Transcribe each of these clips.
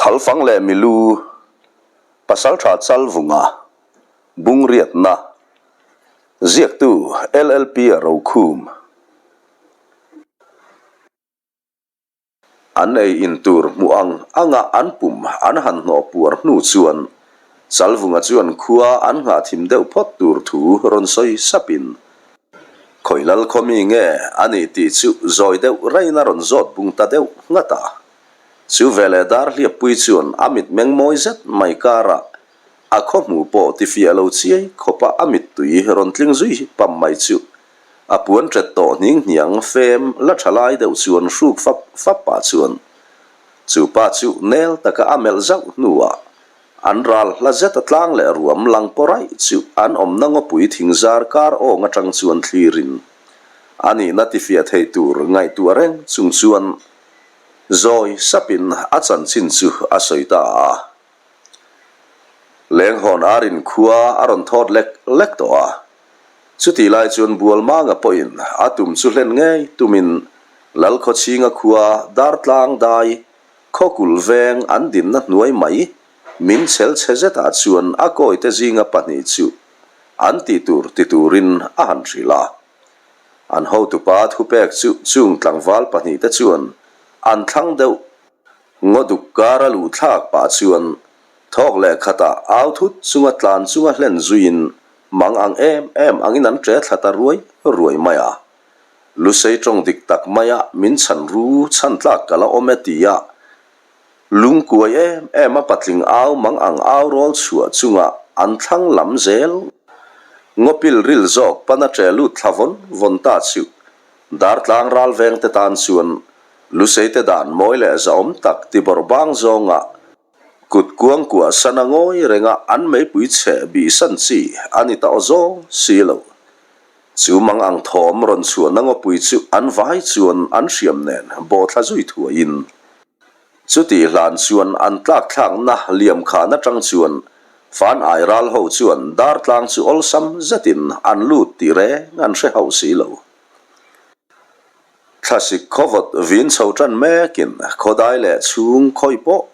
Thalfang leh Milu, Pasaltha Chalvunga, Bungriatna, Ziaktu LLP a rokhum. An ei in tur hmuh ang anga an pum an han hnawh puar hnu chuan Chalvunga chuan khua an nghah thim deuh phawt tur thu rawn sawi sapin, Khawilal khaw mi nge a nih tih chu zawi deuh rain a rawn zawt bung ta deuh nghat a. Chu veleh Darhliappui chuan a mitmeng mawi zet mai karah a khaw hmuh pawh tifiah lo chiai khawpa a mittui rawn tling zui pam mai chu A puan ṭet tawh hning hniang fem la ṭha lai deuh chuan hruk fap fap pah chuan chu pa chu nel taka a melh zauh hnuah an ral hla zet a tlang leh ruam lang paw raih chu an awmna ngawpui thingzar kar awng aṭang chuan thlirin a nihna tifiah thei tur ngaihtuah reng chung chuan zawi sapin a chanchin chu a sawi ta a. Lenghawn arin khua a rawn thawt lek lek tawh a. Chutih lai chuan Bualmanga pawhin a tum chu hlen ngei tumin Lalkhawchhinga khua Dartlang dai khawkul veng an dinna hnuai mai min chhel chhe zetah chuan a kawite zinga pahnih chu an tih tur ti turin a han hrilh a. An hotupa thupek chu chung tlangval pahnihte chuan an thlang deuh Ngaw duk kar a luh thlak pah chuan thawk leh khatah au thut chunga tlan chunga hlen zuiin mang ang em em angin an ṭe thla ta ruai ruai mai a. Lusei ṭawng dik tak maia min chhan ru chhan tlak ka la awm e tia lungkuai em em a patling au mang ang au rawl chhuah chunga an thlang lam zel ngaw pil ril zawk pana ṭe lut thla vawn vawn ta chu Dartlang ral vengte tan chuan Luseite dan mawi leh zahawm tak tibawrh bang zawngah kut kuang kuah sana ngawi renga an meipui chhe bihsan chi a ni ta aw zawng si lo. Chu mang ang thawm rawn chhuahna ngawpui chu an vai chuan an hriam nen bawhthla zui thuaiin chutih hlan chuan an tlakthlakna liam khan atang chuan fan ai ral ho chuan dartlang chu awlsam zetin an lut tih reng an hre hauh si lo. Thlasik khawvawt vin chho tan mekin khawdai leh chhung khawi pawh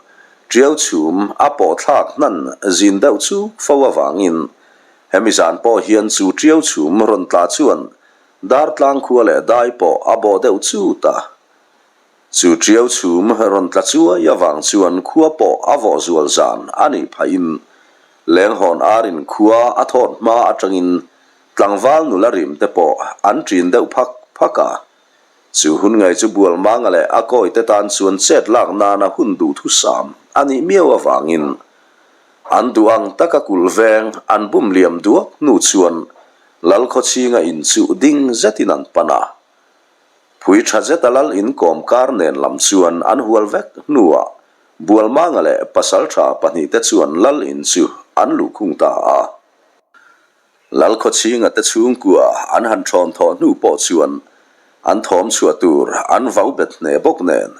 tiau chhum a pawh thlak hnan zin deuh chuk fo avangin hemi zan pawh hian chu tiau chhum rawn tla chuan dartlang khua leh dai pawh a bawh deuh chut a. Chu tiau chhum rawn tla chuai avang chuan khua pawh a vawh zual zan a nih phahin lenghawn arin khua a thawt hma atangin Tlangval nula rim te pawh an ṭin deuh phak phak a. Chu hun ngai chu Bualmanga leh a kawite tan chuan chet lak nana hun duhthusam a nih miau avangin an duh ang taka kulh veng an bum liam duak hnu chuan Lalkhawchhinga in chu ding zetin an pan a. Phui ṭha zeta lal in kawm kar nen lam chuan an hual vek hnuah Bualmanga leh pasalṭha pahnihte chuan lal in chu an luhkhung ta a. Lalkhawchhinga te chhungkua an han thawn thawh hnu pawh chuan an thawm chhuah tur an vau bet hneh bawk nen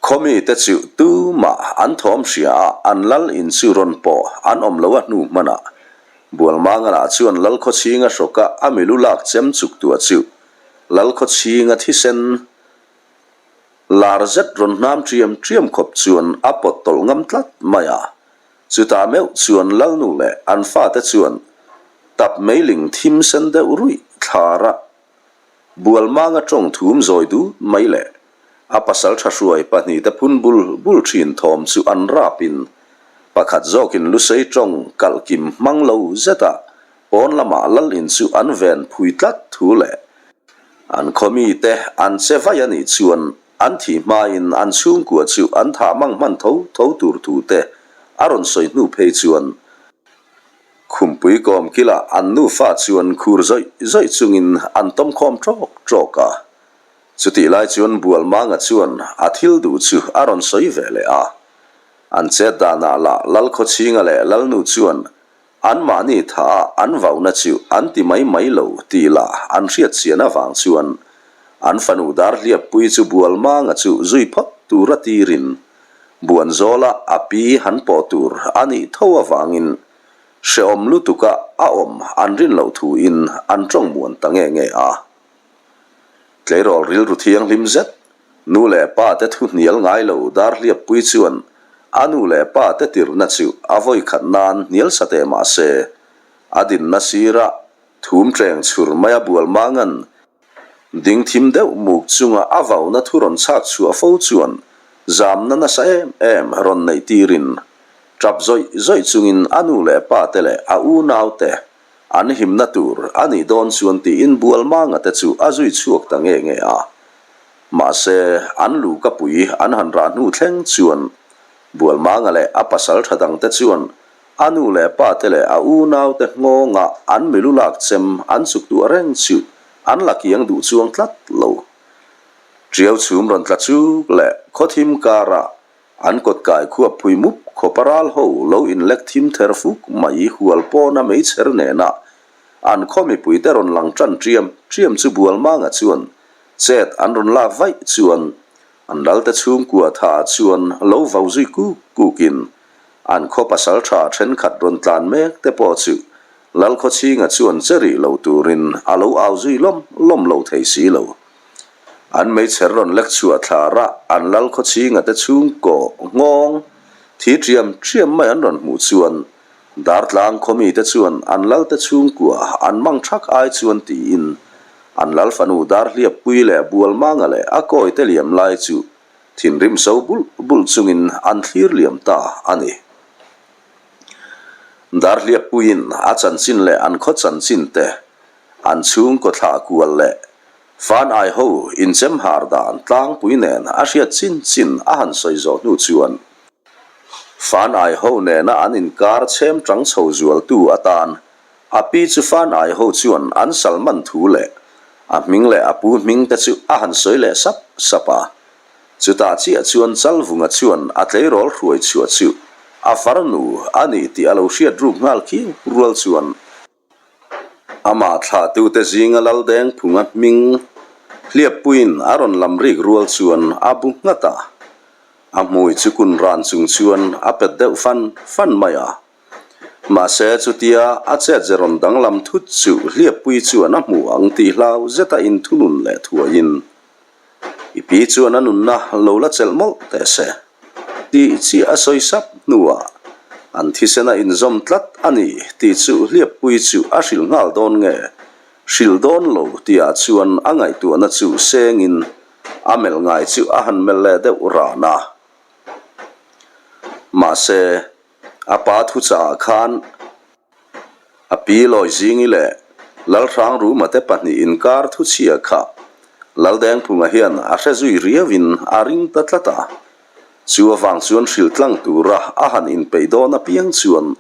khawmi te chu tumah an thawm hria a an lal in chu rawn pawh an awm lo a hnu hmanah Bualmanganah chuan Lalkhawchhinga hrawka a milu lak chem chuk tua chu Lalkhawchhinga thisen lar zet rawn hnam ṭiam ṭiam khawp chuan a pawt tawlh ngam tlat mai a. Chutah meuh chuan Lalnu leh an fate chuan tap meiling thim sen deuh ruih thlara Bualmanga tawng thum zawi dut mai leh a pasal tha hruai pahnihte phun bul bul thin thawm chu an rapin pakhat zawkin Lusei tawng kalh kim hmang lo zeta pawn lamah Lal in chu an ven phui tlat thu leh an khaw mite an che vai a nih chuan An thih hmain an chhungkua chu an thah mang hman tho tho tur thu te a rawn sawi hnu phei chuan khumpui kawm kilah an nufa chuan khur zawih zawih chungin an tawm khawm ṭawk ṭawk a. Chutih lai chuan Bualmanga chuan a thil duh chu a rawn sawi ve leh a. An chet danah lah Lalkhawchhinga leh Lalnu chuan Anmahni tha a an vauna chu an ti mai mai lo tih lah an hriat chian avang chuan an fanu Darhliappui chu Bualmanga chu zui phawt tura tirin Buanzawla a pi han pawh tur a nih tho avangin hrehawm lutuka a awm an rin loh thuin an tawng muan ta nge nge a. Tleirawl rilru thianghlim zet. Nu leh pa te thu hnial ngai lo Darhliappui chuan a nu leh pa te tirhna chu a vawi khat nan hnial sa teh mah se, a dinna sira thum ṭeng chhur mai a bual mangan ding thim deuh muk chunga a vauna thu rawn chhak chhuah fo chuan zamna nasa em em rawn neih tirin ṭap zawih zawih chungin a nu leh pa te leh a unau te An himna tur a nih dawn chuan tiin Bualmanga te chu a zui chhuak ta nge nge a. Mahse, an luhka pui an han rah hnu thleng chuan Bualmanga leh a pasal tha dang te chuan a nu leh pa te leh a unau te nghawnga an milu lak chem an chuk tuah reng chu an la kiang duh chuang tlat lo. Tiau chhum rawn tla chuk leh khawthim karah An kawt kai khuap phui mup khawpa ral ho lo inlek thim ther fuk mai hual pawna meichher nena an khaw mipuite rawn lang tan ṭiam ṭiam chu Bualmanga chuan chet an rawn lak vaih chuan an lalte chhungkua tha chuan lo vau zui kuk kukin an khaw pasal tha thenkhat rawn tlan mek te pawh chu Lalkhawchhinga chuan che rih lo turin a lo au zui lawm lawm lo thei si lo. An meichher rawn lek chhuah thla rah an lal khawchhinga te chhungkaw nghawng thi ṭiam ṭiam mai an rawn hmuh chuan Dartlang khawmi te chuan an lal te chhungkua an mang ṭhak ai chuan tiin an lal fanu Darhliappui leh Bualmanga leh a kawi te liam lai chu thinrim so bulh bulh chungin an thlir liam ta a ni. Darhliappuiin a chanchin leh an khaw chanchin te an chhungkaw thlah kual leh Fan ai ho inchem har dan tlangpui nen a hriat chin chin a han sawi zawh hnu chuan Fan ai ho nena an inkar chhem tang chho zualtu atan a pi chu Fan ai ho chuan an sal man thu leh a hming leh a pu hming te chu a han sawi leh sap sap a. Chutah chiah chuan Chalvunga chuan a tleirawl hruai chhuah chu a farnu a ni tih a lo hriat ruk nghal khiau rual chuan Amah thlahtute zinga Laldengphunga hming hliappuiin a rawn lam rik rual chuan a bu nghat a, a hmui chu kun ran chung chuan a pet deuh fan fan mai a. Mahse chutia a chet ze rawn danglam thut chu hliappui chuan a hmu ang tih hlau zeta inthunun leh thuaiin I pi chuan a nunna lo la chelh mawlh teh se tih chiah a sawi sap hnuah an thisen a inzawm tlat a ni tih chu hliappui chu a hrilh nghal dawn nge hrilh dawn lo tihah chuan a ngaihtuahna chu sengin a melh ngai chu a han melh leh deuh ran a. Mahse, a pa thuchahah khan. A pi Lawizingi leh Lalhrangruma te pahnih inkar thuchhia kha Laldengphunga hian a hre zui riauin a ring ta tlat a. Chu avang chuan hrilh tlang tura a han inpeih dawn apiang chuan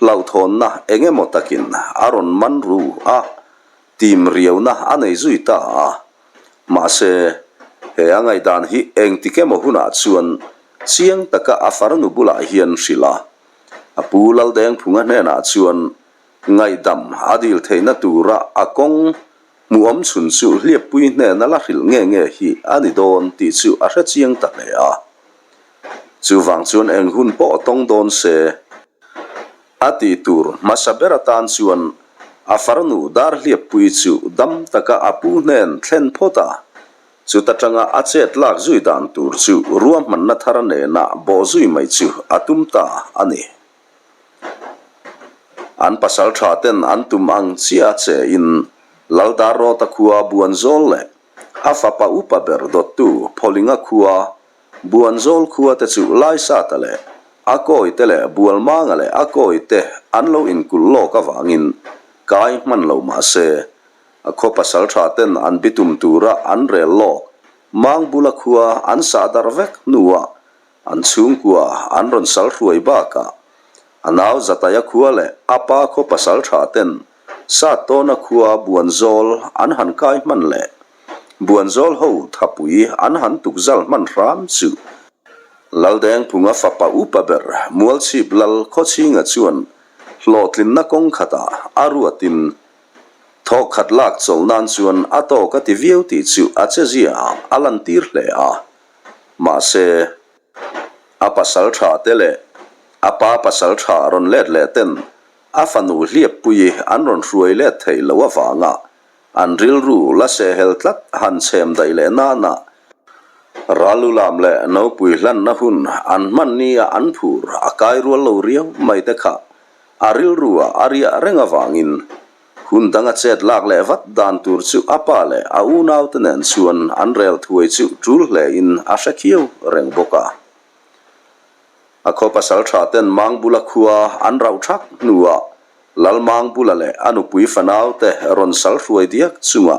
hlauhthawnna eng emaw takin a rawn man ru a, tim riauna a nei zui ta a. Mahse, he a ngaihdan hi engtik emaw hunah chuan chiang taka a farnu bulah hian hrilh a. A pu Laldengphunga hnenah chuan ngaihdam a dil theihna tura a kawng hmuhawm chhun chu hliappui hnena la hrilh nge nge hi a ni dawn tih chu a hre chiang ta hle a. Chuvang chuan eng hun pawh tawng dawn se a tih tur hmasa ber atan chuan a farnu Darhliappui chu dam taka a pu hnen thlen phawt a. Chuta tanga a chet lak zui dan tur chu ruahmanna thar nena bawh zui mai chu a tum ta a ni. An pasal tha ten an tum ang chiah a che in Laldarrawta khua Buanzawl leh a fapa upa ber dawttu Phawlinga khua Buanzawl khua te chu Laisata leh a kawi te leh Bualmanga leh a kawi te an lo inkulh lawk avangin kai hman lo mah se A khaw pasal tha ten an bitum tura an rel lawk mang bula khua an sah darh vek hnuah an chhungkua an rawn sal hruai bakah a nau Zataia khua leh a pa khaw pasal tha ten sat tawna khua Buanzawl an han kai hman leh Buanzawl ho thapui an han tukzal hman hram chu Laldengphunga fapa upa ber Mualchhip Lal Khawchhinga chuan hlawhtlinna kawng khatah a ruatin Thawk khat lak chawlh nan chuan a tawk a ti viau tih chu a che zia ah a lantir hle a. Mahse, a pasal tha te leh a pa pasal tha rawn let leh ten a fanu hliappui an rawn hruai let theih loh avanga an rilru la sehhel tlat han chhem daih leh nana. Rallulam leh nopui hlanna hun an hman nia an phur a kai rual lo riau mai te kha a rilru ah a riah reng avangin hun danga chet lak leh vat dan tur chu a pa leh a unaute nen chuan an rel thuai chu tul hle in a hre khiau reng bawk a. A khaw pasal tha ten Mangbula khua an rauh thak hnuah Lal Mangbula leh a nupui fanaute rawn sal hruai diak chunga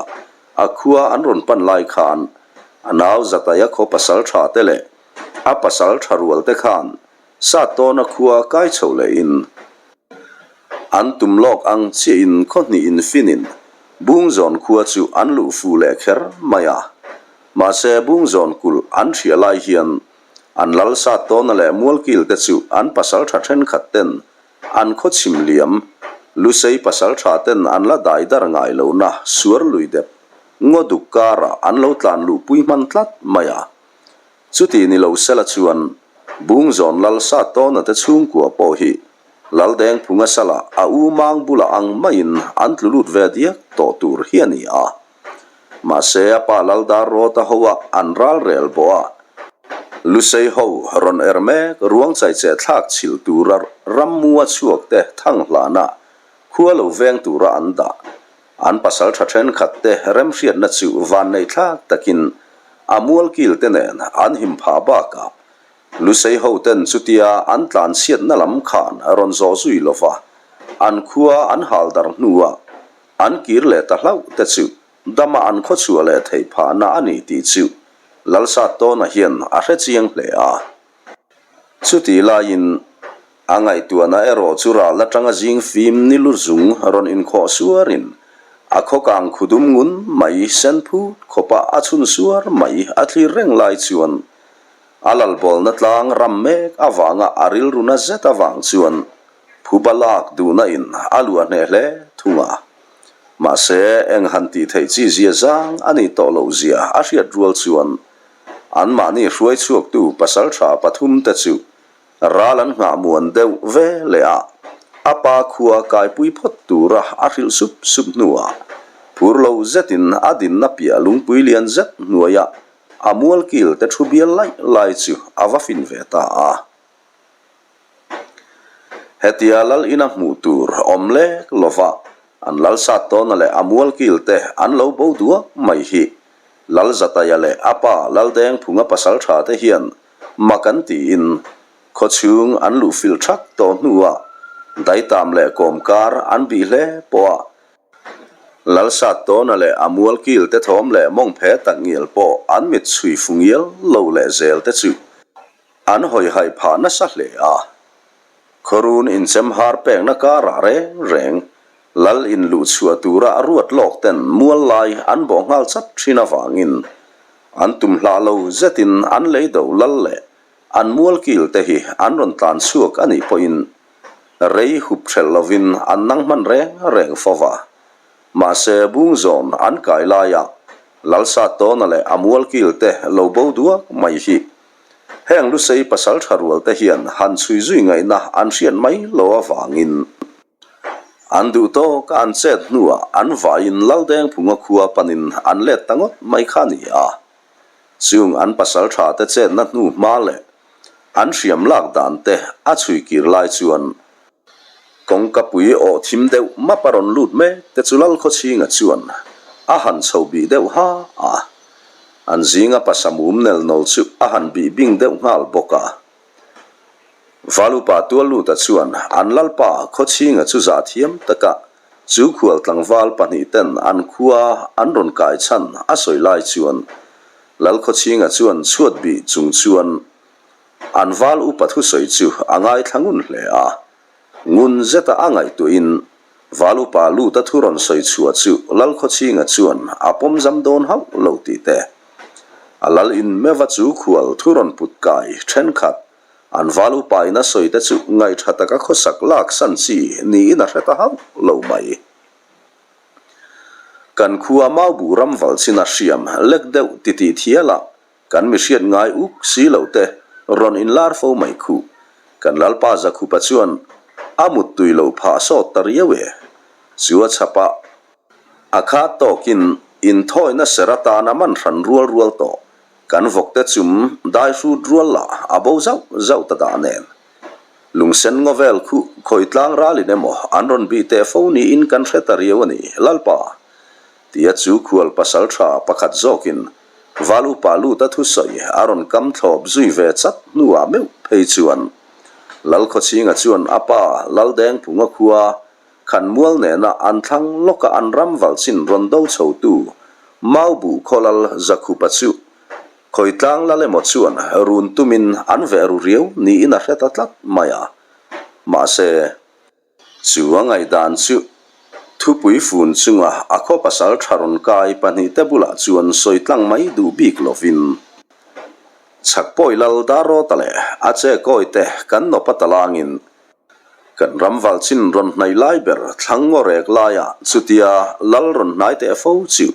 a khua an rawn pan lai khan a nau Zataia khaw pasal tha te leh a pasal tha rual te khan Sat tawna khua kai chho lehin an tum lawk ang chiahin khaw hnih infinin Bungzawn khua chu an luh fuh leh kher mai a. Mahse Bungzawn kulh an hriah lai hian an lal sat tawna leh mualkil te chu an pasal tha thenkhat ten an khaw chhim liam Lusei pasal tha ten an la dai dar ngai lohna suar lui dep ngaw duk karah an lo tlan luhpui hman tlat mai a. Chuti ni lo sela chuan Bungzawn Lal Satawna te chhungkua pawh hi Laldengphunga sala a u mang bulah ang maiin an tlu lut ve diak tawh tur hi a ni a. Mahse a pa Laldar Rawta hoa an ral rel bawh a, Lusei ho rawn er mek ruang chaicheh thlak chhilh tura rammua chhuak te thang hlana khua lo veng tura an dah An pasal tha thenkhat te remhriatna chu vanneih thlak takin a mualkil te nen an him phah bakah Lusei ho ten chutia an tlanchhiatna lam khan rawn zawh zui lova an khua an hal dar hnuah an kir leh ta hlauh te chu dama an khawchhuah leh theih phahna a ni tih chu Lalsattawna hian a hre chiang hle a. Chutih laiin a ngaihtuahna erawh chu ral atanga zing fim ni lu zung rawn inkhawh suarin a khawkang khudum ngun mai sen phut khawpa a chhun suar mai a thlir reng lai chuan a lalbawlna tlang ram mek avanga a rilruna zet avang chuan phuba lak duhna in a luah hneh hle thung a. Mahse eng han tih theih chi zia zang a nih tawh loh zia a hriat rual chuan Anmahni hruai chhuaktu pasaltha pathumte chu ral an nghah muan deuh ve leh a, a pa khua kaipui phawt tura a hrilh sup sup hnuah phur lo zetin a dinna piah lungpui lian zet hnuaiah a mualkil te thu bial laih lai chu a va fin ve ta a. Hetia lal ina hmuh tur awm lek lova an lal sat tawna leh a mualkil te an lo bo duak mai hi Lal Zataia leh a pa Laldengphunga pasal tha te hian mak an tiin khawchhung an luh fil thak tawh hnuah daitam leh kawmkar an bih hle pawh a Lal sat tawna leh a mualkil te thawm leh mawng phe tak ngial pawh an mit chhui fu ngial lo leh zel te chu An hawihaih phah nasa hle a. Khawrun inchem har pekna karah reng reng Lal in luh chhuah tura a ruat lawk ten mual lai an bawh nghal chat thin avangin an tum hlah lo zetin an lei do lal leh an mual kil te hi an rawn tlan chhuak a nih pawhin rei hup hrelh lovin an nang hman reng reng fo va. Mahse Bungzawn an kai laia Lalsattawna leh a mual kil te lo bo duak mai hi Heng Lusei pasal tha rual te hian han chhui zui ngaihna an hriat mai lo avangin an duh tawk a an chet hnuah an vaiin Laldengphunga khua panin an let ta ngawt mai kha a ni a. Chung an pasal tha te chetna hnu hma leh an hriam lak dan te a chhui kir lai chuan Kawngkapui aw thim deuh map a rawn lut mek te chu Lalkhawchhinga chuan a han chho bih deuh ha a. An zinga pasamum nel nawl chu a han bih bing deuh nghal bawk a. Valupa Tualluta chuan an lalpa Khawchhinga chu zah thiam taka chu khual tlangval pahnihten an khua an rawn kai chhan a sawi lai chuan Lalkhawchhinga chuan chhuat bih chung chuan An val upa thusawi chu a ngaithla ngun hle a, ngun zeta a ngaihtuahin val upa luta thu rawn sawi chhuah chu Lalkhawchhinga chuan a pawm zam dawn hauh lo tih te, a lal in meva chu khual thu rawn put kai thenkhat an val upa in a sawi te chu ngaihṭha taka khawsak lak san chi niin a hre ta hauh lo mai. Kan khua Maubu ram val chin a hriam lek deuh titih thial a, Kan mi hriat ngai uk si lo te rawn inlar fo mai khuh. Kan Lalpa Zakhupa chuan a muttui lo phah sawt ta riau e. Chu a chhap a, a khat tawkin inthawina ser atana man hran rual rual tawh. Kan vawkte chum dai hrut rual lah a bo zauh zauh ta dah nen. Lungsen ngaw vel khu khawi tlang ralin emaw an rawn bih teh fo niin kan hre ta riau a ni, Lalpa! Tia chu khual pasal tha pakhat zawkin Val upa luta thusawi a rawn kam thlawp zui ve chat hnuah meuh phei chuan Lalkhawchhinga chuan a pa Laldengphunga khua Khanmual nena an thlang lawka an ram valchin rawn do chhotu Maubuh khawlal Zakhupa chu Khawitlang lal emaw chuan run tumin an veh ru riau niin a hre ta tlat mai a. Mahse, chu a ngaihdan chu thupui fun chunga a khaw pasal tha rawn kai pahnihte bulah chuan sawi tlang mai duh bik lovin Chhakpawi lal Darrawta leh a che kawite kan nawpa talangin Kan ram valchin rawn hnaih lai ber thlang ngaw rek laiah chutia lal rawn hnai teh fo chu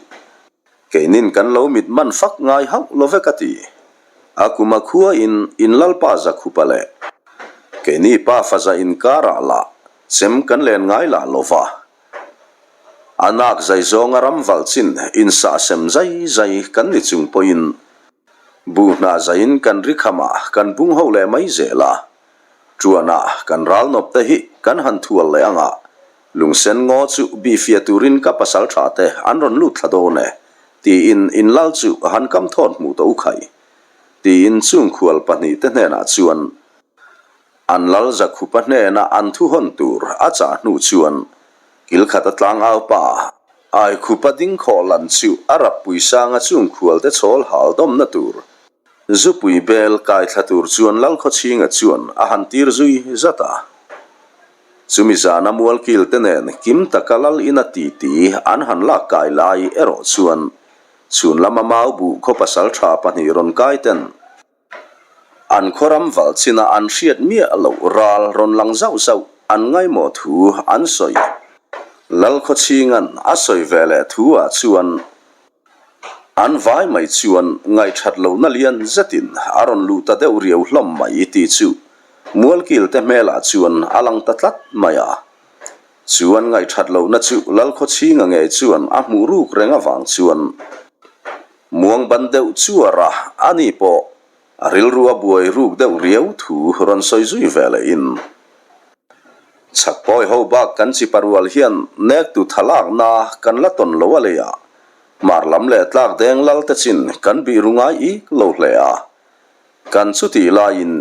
keinin kan lo mit man fak ngai hauh lo vek a ti. A kum a khuain in lalpa Zakhupa leh keini pa faza inkarah lah chem kan len ngai lah lo va. A nak zai zawnga ram valchin insahsem zai zai kan ni chung pawhin buh hnah zaiin kan ri khamah kan bung ho leh mai zel a. Ṭuanah kan ralnawp te hi kan han thual leh anga, lungsen ngaw chu bihfiah turin ka pasal ṭha te an rawn lut thla dawn e, tiin in lal chu han kam thawt hmuh tawh u khai, tiin chung khual pahnihte hnenah chuan an lal Zakhupa hnena an thu hawn tur a chah hnu chuan kilkhata tlangau pa Aikhupa ding khawh lan chu a rappui sanga chung khualte chhawl hal dawmna tur Zupui bel kai thla tur chuan Lalkhawchhinga chuan a han tir zui zat a. Chumi zana mualkil te nen kim taka lal ina titi an han lak kai lai erawh chuan chhun lama mau buh khaw pasal tha pahnih rawn kai ten an khaw ram val china an hriat miah loh ral rawn lang zauh zauh an ngaimawh thu an sawi. Lalkhawchhinga'n a sawi ve leh thu ah chuan An vai mai chuan ngaihthat lohna lian zetin a rawn luh ta deuh riau hlawm mai tih chu Mualkil te hmelah chuan a lang ta tlat mai a. Chu an ngaihthat lohna chu Lalkhawchhinga ngei chuan a hmuh ruk reng avang chuan muang ban deuh chuar a, ani pawh a rilru a buai ruk deuh riau thu rawn sawi zui ve lehin Chhakpawi ho bak kan chi parual hian nektu thalakna kan la tawn lo a leiah Hmar lam leh tlak deng lal te chin kan bih ru ngai ik lo hle a. Kan chutih laiin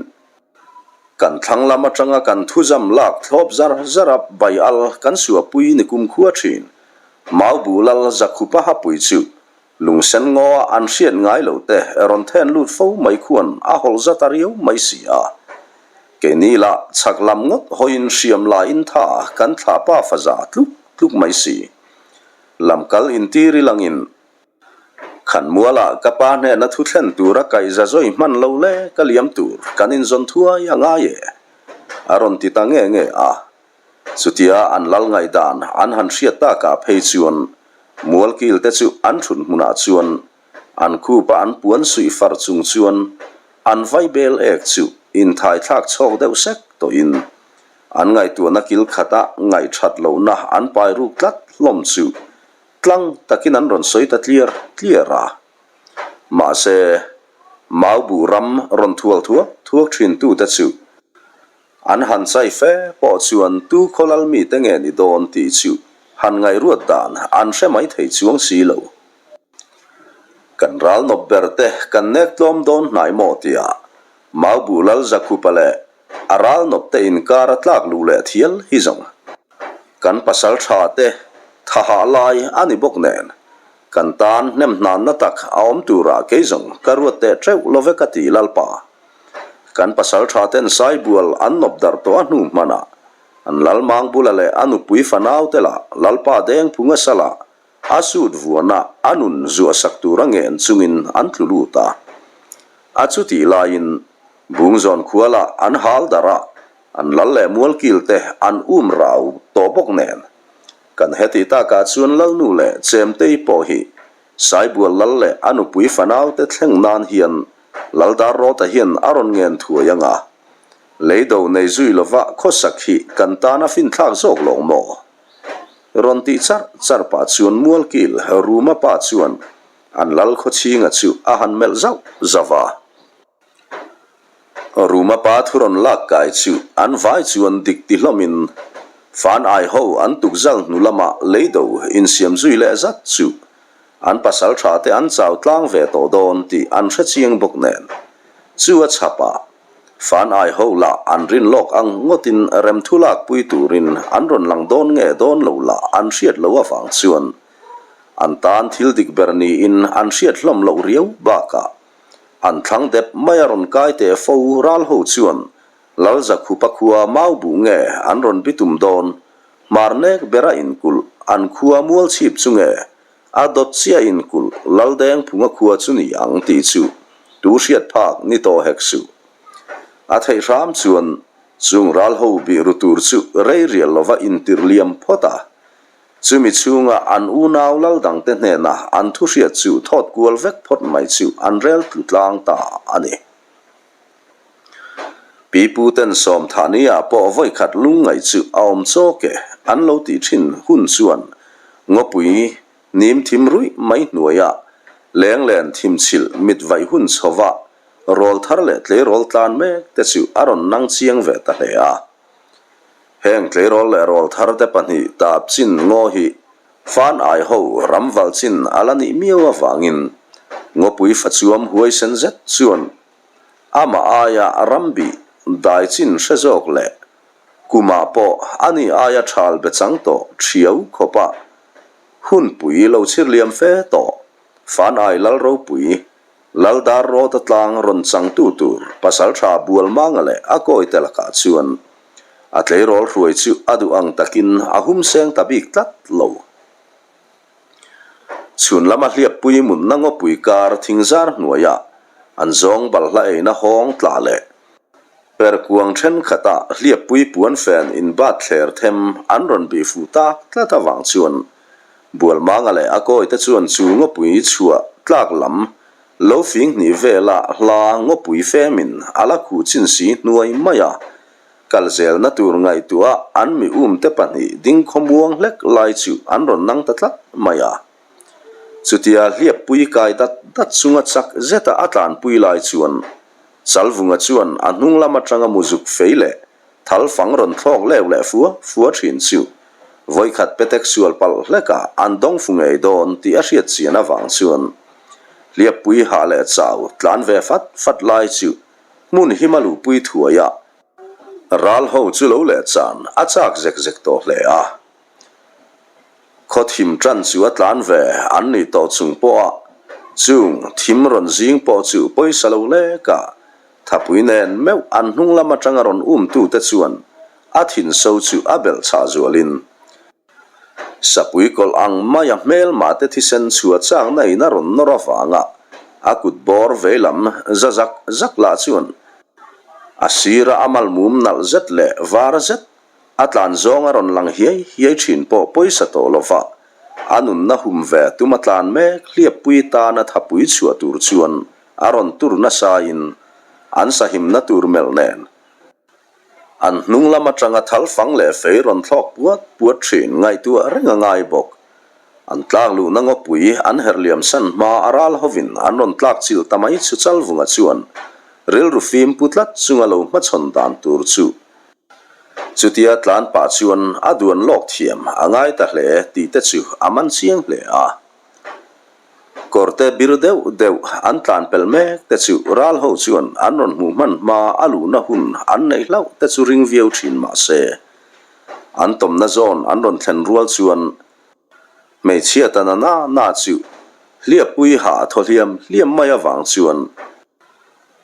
kan thlang lam atanga kan thuzam lak thlawp zar zar a bai al kan suahpui ni kumkhua thin. Maubu lal Zakhupa hapui chu Lungsen ngaw a an hriat ngai lo te rawn then lut fo mai khuan a hawlh zat a riau mai si a. Keini lah chhak lam ngawt hawiin hriam laiin tha kan thlah pa faza tluk tluk mai si. Lamkal intir i langin Khanmualah ka pa hnena thu thlen tura kaihza zawi hman lo le ka liam tur kan inzawn thuai a ngai e a rawn ti ta nge nge a. Chutia an lal ngaihdan an han hriat takah phei chuan Mualkil te chu an thut hmunah chuan an khupa an puan suih far chung chuan an vaibel ek chu inthaithlak chhawk deuh sek tawhin an ngaihtuahna kil khata ngaihthat lohna an pai ruk tlat hlawm chu tlang takin an rawn sawi ta tliar tliar a. Mahse, Maubuh ram rawn thual thuak thuak thintute chu An han chai fe pawh chuan tu khawlal mite nge ni dawn tih chu han ngaihruat dan an hre mai thei chuang si lo. Kan ral nawp ber te kan nek tlawm dawn hnai maw tia Maubuh Lal Zakhupa leh a ral nawp te inkar a tlak luh leh thial hi zawng. Kan pasal tha te tha hah lai a ni bawk nen kan tan hnem hnanna tak a awm turah kei zawng ka ruat teh teuh lo ve ka ti Lalpa. Kan pasal tha ten Saibual an nawp darh tawh a hnu hmanah an lal mang bula leh a nupui fanau te lah Lalpa deng phunga salah a sut vuana a nun zuah sak tura ngen chungin an tlu lut a. A chutih laiin Bungzawn khua lah an hal darh a, an lal leh mualkil te an um rau tawh bawk nen. Kan hetih takah chuan Lalnu leh Chemtei pawh hi Saibual lal leh a nupui fanau te thleng nan hian Laldar Rawta hian a rawn ngen thuai ang a, leido nei zui lova khawsak hi kan tan a finthlak zawk lawng maw? Rawn tih charh charh pah chuan Mualkil Ruma pa chuan. An lal khawchhinga chu a han melh zauh zauh a. Ruma pa thu rawn lak kai chu an vai chuan dik ti hlawmin fan ai ho an tukzal hnu lama leido insiam zui leh zat chu an pasal tha te an chau tlang ve tawh dawn tih an hre chiang bawk nen chu a chhap a, fan ai ho lah an rin lawk ang ngawtin remthu lak pui turin an rawn lang dawn nge dawn lo lah an hriat loh avang chuan an tan thil dik ber niin an hriat hlawm loh riau bakah An thlang dep mai a rawn kai teh fo ral ho chuan Lalzakhupa khua mau buh nge an rawn bitum dawn, hmar nek bera inkulh an khua mual chhip chu nge a dawt chiah inkulh Laldengphunga khua chu ni ang tih chu tu hriat phak ni tawh hek suh. A theih hram chuan chung ral ho bih ru tur chu rei rial lova intirh liam phawt a. Chumi chhunga an unau lal dangte hnena an thu hriat chu thawt kual vek phawt mai chu an rel tlu tlang ta a ni. Pipu ten Sawmthahnia pawh vawikhat lungngaih chu a awm chawk e an lo tih thin hun chuan ngawpui nim thim ruih mai hnuaiah lenglen thimchhilh mit vaih hun chhova rawl thar leh tleirawl tlan mek te chu a rawn nang chiang ve ta hle a. Heng tleirawl leh rawl thar te pahnih tap chin ngaw hi fan ai ho ram valh chin a la nih miau avangin ngawpui fachuam huaisen zet chuan amah aia ram bih dai chin hre zawk leh kumah pawh ani aia thal be chang tawh thiau khawpa hunpui lo chhir liam fe tawh fan ai lal ropui Laldar Rawta tlang rawn changtu tur Pasaltha Bualmanga leh a kawite lakah chuan a tleirawl hruai chu a duh ang takin a hum seng ta bik tlat lo. Chhun lama hliappui mutna ngawpui kar thingzar hnuaiah an zawng balhla eina hawng tla leh perkuang thenkhatah hliappui puanfen inbat thler them an rawn bih fuh tak tlat avang chuan Bualmanga leh a kawite chuan chu ngawpui chhuah tlak lam lo fing hnih vela hla ngawpui femin a la khuh chin si hnuai mai a. Kal zelna tur ngaihtuah an mi umte pahnih ding khawmuang hlek lai chu an rawn nang ta tlat mai a. Chutia hliappui kai dat dat chunga chak zeta a tlanpui lai chuan Chalvunga chuan a hnung lam atanga muzuk fei leh Thal fang rawn thlawk leu leh fua fua thin chu vawikhat petek sual palh hlekah an dawng fu ngei dawn tih a hriat chian avang chuan hliappui hah leh chau tlan ve fat fat lai chu hmun him a luhpui thuai a, ral ho chu lo leh chan a chak zek zek tawh hle a. Khaw thim tan chu a tlan ve an ni tawh chung pawha chung thim rawn zing pawh chu pawisa lo lek a, thapui nen meuh an hnung lam atanga rawn umtute chuan a thin so chu a belh chhah zualin sapui kawlh ang maia hmelmah te thisen chhuah chakna in a rawn nawr avanga a kut bawr veilam za zak zak lah chuan a sira a malmum nalh zet leh var zet A tlan zawng a rawn lang hiai hiai thin pawh pawisa tawh lo va, a nunna hum ve tum a tlan mek hliappui tana thapui chhuah tur chuan a rawn tur nasa in an sahimna tur melh nen an hnung lam atanga thal fang leh fei rawn thlawk puat puat thin ngaihtuah reng a ngai bawk. An tlak luhna ngawpui an herh liam san hma a ral hovin an rawn tlak chilh ta mai chu Chalvunga chuan rilru fim pu tlat chunga lo hmachhawn dan tur chu Chutia tlan pah chuan a duan lawk thiam a ngai ta hle tih te chu a man chiang hle a. Kawrte bir deuh deuh an tlan pel mek te chu ral ho chuan an rawn hmuh hman hma a luhna hun an neih hlauh te chu ring viau thin mah se an tawmna zawn an rawn thlen rual chuan hmeichhia ta na na na chu hliappui hah thaw hliam hliam mai avang chuan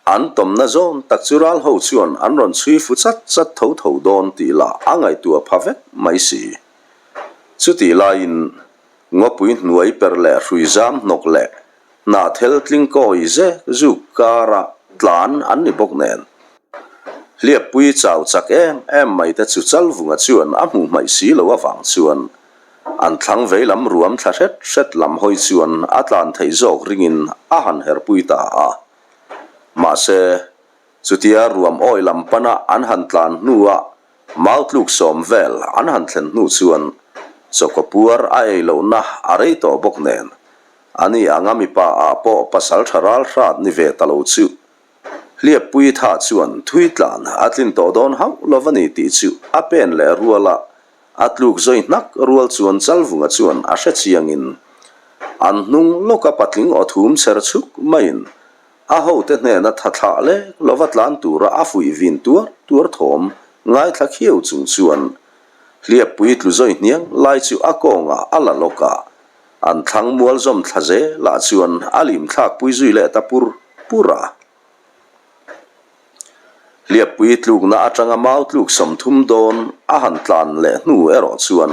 An tawmna zawn tak chu ral ho chuan an rawn chhui fu chat chat tho tho dawn tih lah a ngaihtuah pha vek mai si. Chutih laiin ngawpui hnuai per leh hrui zam hnawk leh hnahthel tling kawi zek zuk kara tlan an ni bawk nen. Hliappui chau chak em em mai te chu Chalvunga chuan a hmuh hmaih si lo avang chuan an thlang vei lam ruam thla hret hret lam hawi chuan a tlan theih zawk ringin a han herpui ta a. Mahse, chutia ruam awi lam pana an han tlan hnua mau tluk sawm vel an han thlen hnu chuan chawkaw puar a ei lohna a rei tawh bawk nen. Ani anga mipa ah pawh pasal tha ral hrat ni ve ta lo chu. Hliappui tha chuan thui tlan a tlin tawh dawn hauh lo va ni tih chu a pen leh rual a, a tluk zawi hnak rual chuan Chalvunga chuan a hre chiangin an hnung lawka patling aw thum chher chhuk maiin a hote hnena tha thlah lek lova tlan tura a fuih vin tuar tuar thawm ngaithla khiau chung chuan Hliappui tlu zawi hniang lai chu a kawngah a la lawk a. An thlang mual zawm thla zelah chuan a lim thlak pui zui leh ta pur pur a. Hliappui tlukna atanga mau tluk 30 dawn a han tlan leh hnu erawh chuan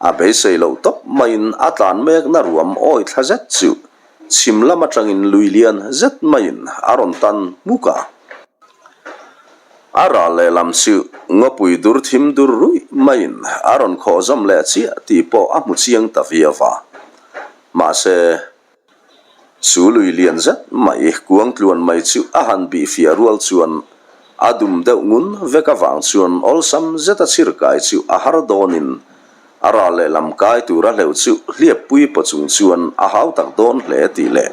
a beisei loh tawp maiin a tlan mekna ruam awi thla zet chu chhim lam atangin lui lian zet maiin a rawn tan hmuk a. A ral lehlam chu ngawpui dur thim dur ruih maiin a rawn khawh zawm leh chiah tih pawh a hmu chiang ta viau va. Mahse, chu lui lian zet mai kuang tluan mai chu a han bih fiah rual chuan a dum deuh ngun vek avang chuan awlsam zeta chhirkai chu a har dawnin A ral lehlam kai tura hleuh chu hliappui paw chung chuan a hau tak dawn hle tih leh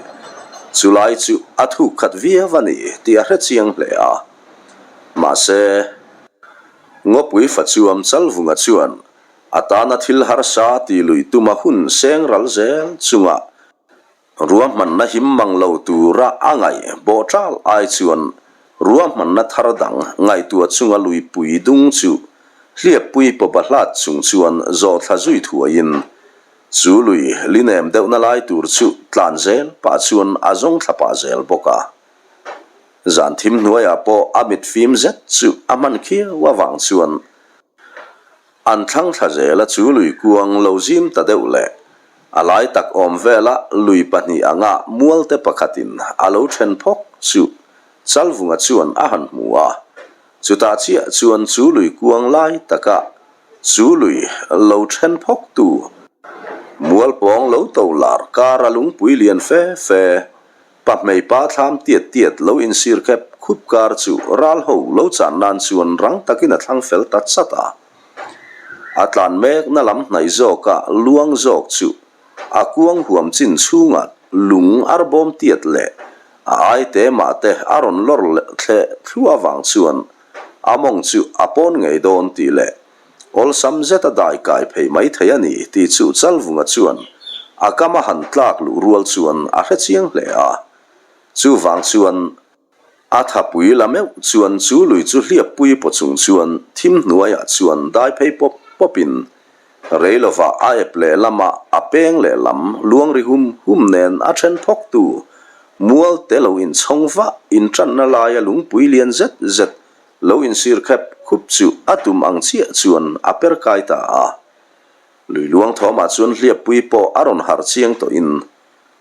chulai chu a thuk khat viau a ni tih a hre chiang hle a. Mahse, Ngawpui Fachuam Chalvunga chuan a tana thil harsa tih luih tuma hun seng ral zel chungah Ruahmanna him mang lo tura a ngaih bawhṭal ai chuan ruahmanna thar dang ngaihtuah chunga luipui dung chu hliappui pawpa hlat chung chuan zawh thla zui thuaiin chu lui linem deuhna lai tur chu tlan zel pah chuan a zawng thla pah zel bawk a. Zan thim hnuaiah pawh a mit fim zet chu a hman khiau avang chuan An thlang thla zela chu lui kuang lo zim ta deuh leh a lai tak awm vela lui pahnih anga mualte pakhatin a lo then phawk chu Chalvunga chuan a han hmu a. Chutah chiah chuan chu lui kuang lai taka chu lui lo then phawk tu mual pawng lo to lar kara lungpui lian fe fe Pahmei pa thlam tiat tiat lo insir khep khup kar chu ral ho lo chan nan chuan rang takin a thlang fel ta chat a. A tlan mekna lam hnaih zawka luang zawk chu a kuang huam chin chhunga lung arbawm tiat leh a ai te mah te a rawn lawr leh thleh thluah avang chuan a mawng chu a pawn ngei dawn tih leh Awlsam zet a dai kai phei mai thei a ni tih chu Chalvunga chuan a kam a han tlak luh rual chuan a hre chiang hle a. Chuvang chuan a thapui la meuh chuan chu lui chu hliappui paw chung chuan thim hnuaiah chuan dai phei pawp pawpin rei lovah a ep lehlamah a peng lehlam luang ri hum hum nen a then phawktu mual te lo inchhawng vah intanna laia lungpui lian zet zet Lo insir khep khup chu a tum ang chiah chuan a per kai ta a. Lui luang thawmah chuan hliappui pawh a rawn harh chiang tawhin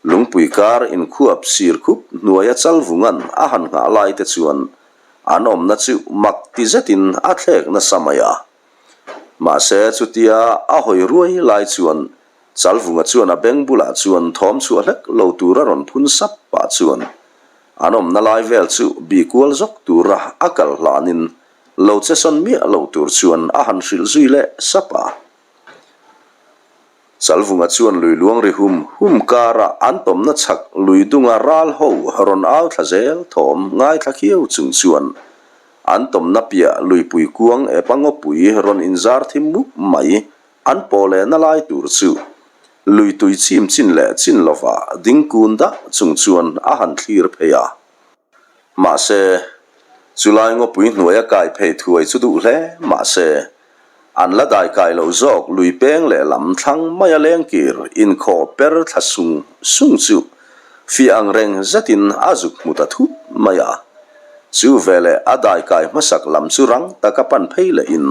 lungpui kar inkhuap sir khup hnuaia chalvungan a han nghah lai te chuan an awmna chu mak ti zetin a thlek nasa mai a. Mahse chutia a hawi ruai lai chuan Chalvunga chuan a beng bulah chuan thawm chhuah hlek lo tura rawn phun sap pah chuan an awmna lai vel chu bih kual zawk tura a kal hlanin lo che sawn miah lo tur chuan a han hrilh zui leh sap a. Chalvunga chuan lui luang ri hum hum kara an tawmna chhak lui dunga ral ho rawn au thla zel thawm ngaithla khiau chung chuan an tawmna piah luipui kuang epa ngawpui rawn inzar thim mup mai An pawh lehna lai tur chu lui tui chim chin leh chin lova ding kun dah chung chuan a han thlir phei a. Mahse, chulai ngawpui hnuaia kai phei thuai chu duh hle mahse, an la dai kai loh zawk lui peng leh lam thlang maia lengkir inkhawh per thla sung sung chu fiah ang reng zetin a zuk hmu ta thut mai a. Chu veleh a dai kai hmasak lam chu rang taka pan phei lehin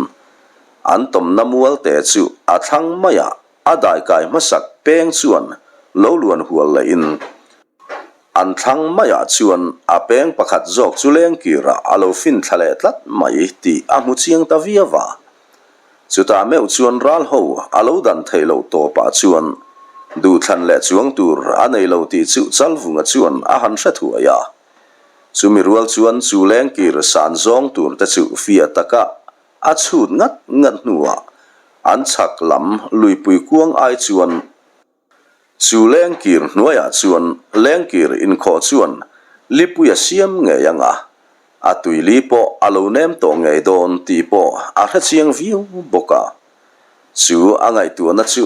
An tawmna mualte chu a thlang maiah a daikai hmasak peng chuan lo luan hual lehin an thlang maiah chuan a peng pakhat zawk chu lengkirah a lo fin thla leh tlat mai tih a hmu chiang ta viau a. Chutah meuh chuan ral ho a lo dan theih loh tawpah chuan duhthlan leh chuang tur a nei lo tih chu Chalvunga chuan a han hre thuai a. Chumi rual chuan chu lengkir san zawng tur te chu fiah taka A chhut ngat ngat hnuah an chhak lam luipui kuang ai chuan. Chu lengkir hnuaiah chuan lengkir inkhawh chuan lipui a siam ngei ang a, a tuili pawh a lo nem tawh ngei dawn tih pawh a hrechiang viau bawk a. Chu a ngaihtuahna chu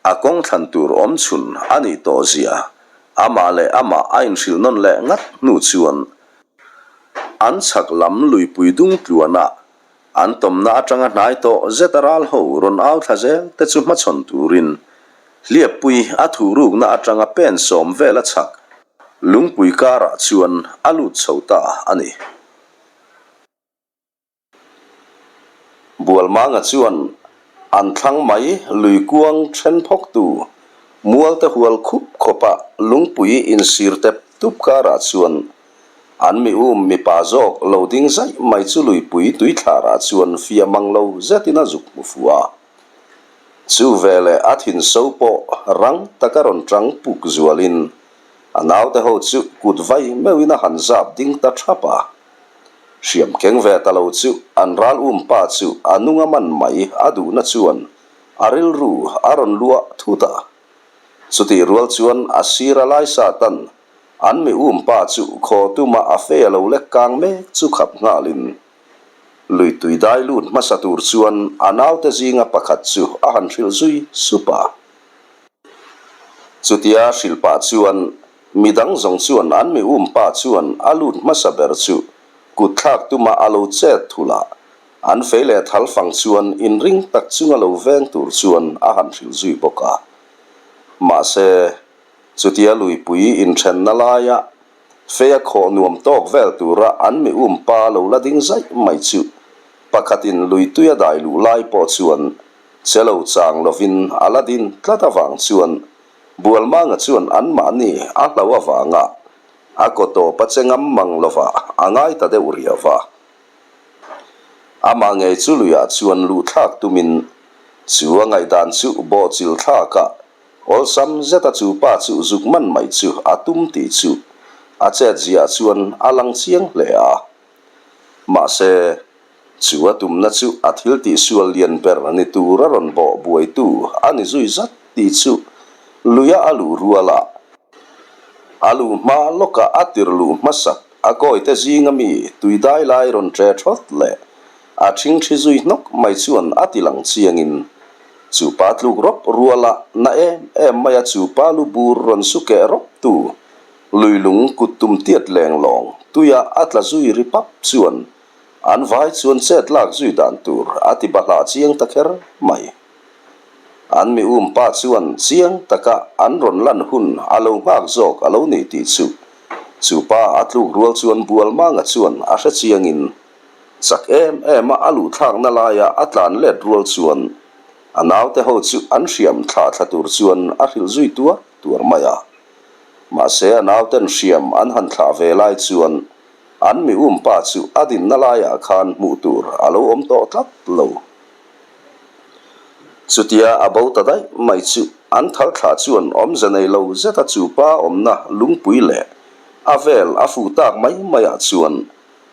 a kawng thlan tur awm chhun a nih tawh zia amah leh amah a inhrilh nawn leh ngat hnu chuan an chhak lam luipui dung tluanah An tawmna atanga hnai tawh zet a ral ho rawn au thla zel te chu hmachhawn turin Hliappui a thuhrukna atanga pen sawm vel a chhak lungpui karah chuan a lut chho ta a ni. Bualmanga chuan an thlang mai lui kuang then phawktu mualte hual khup khawpa lungpui insir tep tup karah chuan An mi um mipa zawk lo ding zaih mai chu luipui tuithlarah chuan fia mang lo zetin a zuk hmu fu a. Chu veleh a thin so pawh rang taka rawn tang puk zualin a naute ho chu kut vai meuhin a han zap ding ta thap a. Hriam keng ve ta lo chu an ral um pa chu a nunga man mai a duhna chuan a rilru a rawn luah thut a. Chutih rual chuan a sira lai satan An mi um pa chu khaw tuma a fe a lo lek kang mek chu khap nghalin lui tui dai lut hmasa tur chuan a naute zinga pakhat chu a han hrilh zui sup a. Chutia hrilh pah chuan midang zawng chuan an mi um pa chuan a lut hmasa ber chu kut thlak tuma a lo chet thulh a, an fei leh thal fang chuan inring tak chunga lo veng tur chuan a han hrilh zui bawk a. Mahse. Chutia luipui inthenna laia fei a khawh nuam tawk vel tura an mi um pa lo la ding zaih mai chu pakhatin luitui a dai luh lai pawh chuan che lo chang lovin a la din tlat avang chuan Bualmanga chuan anmahni a hlo avanga a kaw tawp a che ngam mang lova a ngai ta deuh riau va. Amah ngei chu luiah chuan luhthlak tumin chu a ngaihdan chu bawhchilh thlakah Awlsam zeta chu pa chu zuk man mai chu a tum tih chu a chet ziah chuan a lang chiang hle a. Mahse, chu a tumna chu a thil tihsual lian ber ni tur a rawn bawh buaitu a ni zui zat tih chu luia a luh rual a, a luh hma lawkah a tir luh hmasak a kawite zinga mi tuidai lai rawn ṭe ṭhawt leh a ṭhingṭhi zui hnawk mai chuan a ti lang chiangin Chu pa tluk rawp ruala na em em maia chu pa lu bur rawn su keh rawp tu lui lung kut tum tiat leng lawng tuia a tla zui ri pap chuan an vai chuan chet lak zui dan tur a ti bahlah chiang ta kher mai. An mi um pa chuan chiang taka an rawn lan hun a lo nghak zawk a lo ni tih chu chu pa a tluk rual chuan Bualmanga chuan a hre chiangin Chak em em a a luhthlakna laia a tlan let rual chuan a naute ho chu an hriam thlah thla tur chuan a hrilh zui tuar tuar mai a. Mahse a nauten hriam an han thlah ve lai chuan an mi um pa chu a dinna laiah khan hmuh tur a lo awm tawh tlat lo. Chutia a bo ta daih mai chu an thal thlah chuan awmze nei lo zeta chu pa awmna lungpui leh a vel a fuh tak mai maiah chuan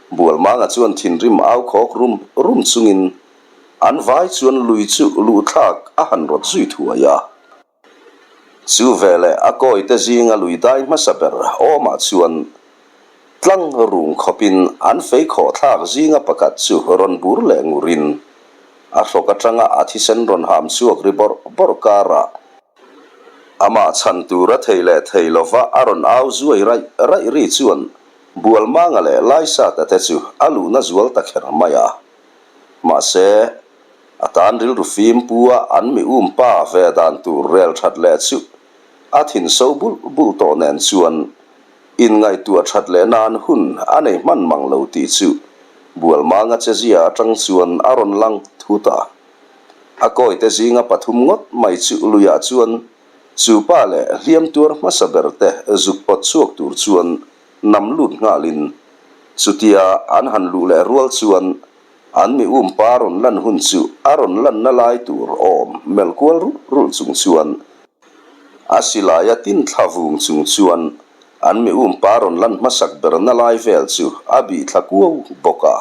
Bualmanga chuan thinrim au khawk rum rum chungin an vai chuan lui chu luhthlak a han rawt zui thuai a. Chu veleh a kawite zinga lui dai hmasa ber awmah chuan tlang rung khawpin an fei khawh thlak zinga pakhat chu rawn bur leh ngurin a hrawk atanga a thisen rawn ham chhuak ri bawrh bawrh karah Amah chhan tura thei leh thei lova a rawn au zuai raih raih ri chuan Bualmanga leh Laisata te chu a luhna zual ta kher mai a. Mahse, a tan rilru fim pu a an mi um pa ve dan tur rel that leh chu a thin so bulh bulh tawh nen chuan inngaihtuah that leh nan hun a nei hman mang lo tih chu Bualmanga chezia atang chuan a rawn lang thut a. A kawite zinga pathum ngawt mai chu luiah chuan chu pa leh hliam tuar hmasa ber te zuk pawt chhuak tur chuan nam lut nghalin chutia an han luh leh rual chuan an mi um pa rawn lan hun chu a rawn lanna lai tur awm melh kual rulh rulh chung chuan a silaia tin thla vung chung chuan an mi um pa rawn lan hmasak berna lai vel chu a bih thla kuau bawk a.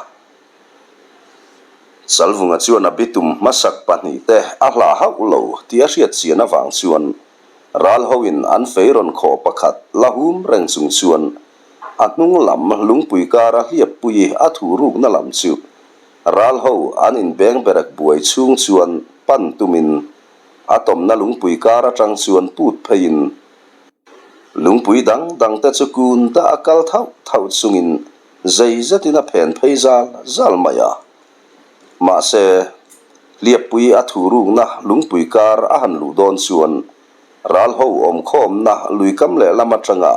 Salvunga chuan a bitum hmasak pahnihte a hlah hauh lo tih a hriat chian avang chuan. Ral hoin an fei rawn khawh pakhat la hum reng chung chuan a hnung lam lungpui kara hliappui a thuh rukna lam chu ral ho an inbeng berek buai chhung chuan pan tumin a tawmna lungpui kar atang chuan put pheiin lungpui dang dang te chu kun dah a kal thauh thauh chungin zei zetin a phen phei zal zal mai a. Mahse, hliappui a thuh rukna lungpui kar a han luh dawn chuan ral ho awmkhawmna lui kam lehlam atanga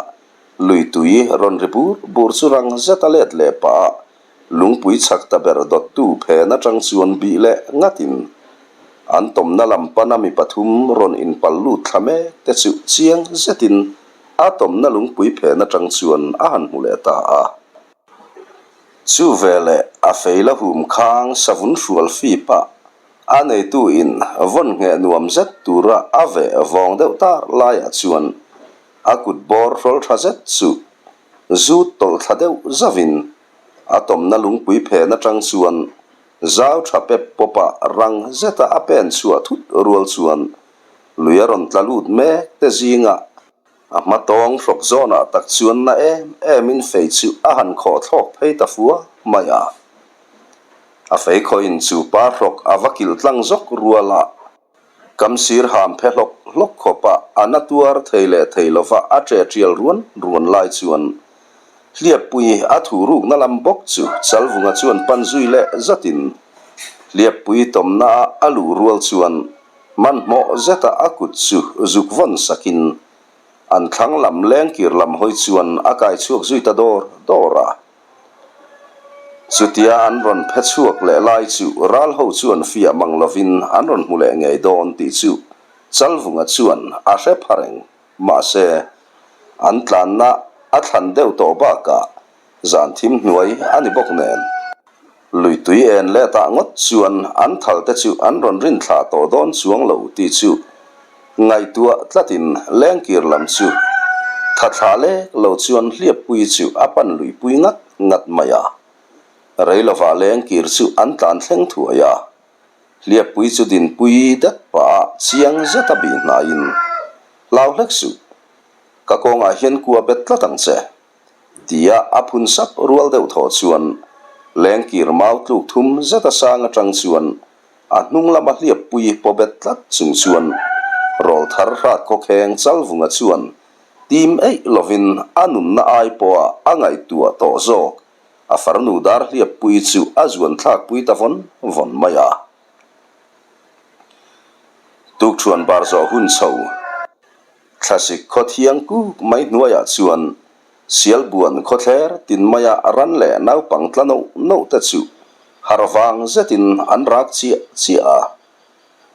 lui tui rawn ri bur bur chu rang zet a let leh pah a, lungpui chhak ta ber dawttu phen atang chuan bih leh ngatin an tawmna lam pana mi pathum rawn inpal lut thla mek te chu chiang zetin a tawmna lungpui phen atang chuan a han hmu leh ta a. Chu veleh a fei la hum khang savun hrual fip a, a neitu in vawn ngheh nuam zet tura a veh vawng deuh tar laiah chuan a kut bawr hrawl tha zet chu zut tawlh thla deuh zauhin a tawmna lungpui phen atang chuan zau tha pep pawp a rang zeta a pen chhuah thut rual chuan lui a rawn tla lut mek te zingah A hma tawng hrawk zawnah tak chuan na em emin fei chu a han khawh thlawk phei ta fua mai a. A fei khawhin chu pa hrawk a va kilh tlang zawk rual a, kam sir ham phe hlawk hlawk khawp a, a na tuar thei leh thei lova a ṭe ṭial ruan ruan lai chuan Hliappui a thu rukna lam bawk chu Chalvunga chuan pan zui leh zatin Hliappui tawmna a a luh rual chuan Hmanhmawh zeta a kut chu zuk vawn sakin an thlang lam lengkir lam hawi chuan a kai chhuak zui ta dawr dawr a. Chutia an rawn phe chhuak leh lai chu ral ho chuan fiah mang lovin an rawn hmu leh ngei dawn tih chu Chalvunga chuan a hre pha reng. Mahse, an tlanna a thlan deuh tawh bakah zan thim hnuai a ni bawk nen. Lui tui en let ah ngawt chuan an thal te chu an rawn rin thlah tawh dawn chuang lo tih chu ngaihtuah tlatin lengkir lam chu tha thlah lek lo chuan hliappui chu a pan luipui ngat ngat mai a. Rei lovah lengkir chu an tlan thleng thuai a, hliappui chu dinpui dat pah ah chiang zet a bih hnaiin, Hlau hlek suh, ka kawngah hian kua bet tlat ang che. Tia a phun sap rual deuh thaw chuan lengkir mau tluk thum zet a sang atang chuan a hnung lama hliappui paw bet tlat chung chuan rawlthar hrat khawkheng Chalvunga chuan tim eih lovin a nunna ai pawha a ngaihtuah tawh zawk a farnu dar hliappui chu a zuan thlakpui ta vawn vawn mai a. Tukṭhuan bar zawh hun chho. Thlasik khaw thiang kuk mai hnuaiah chuan Sialbuan khawthler tin maia ran leh naupang tla noh noh te chu har vang zetin an rak chiah chiah a.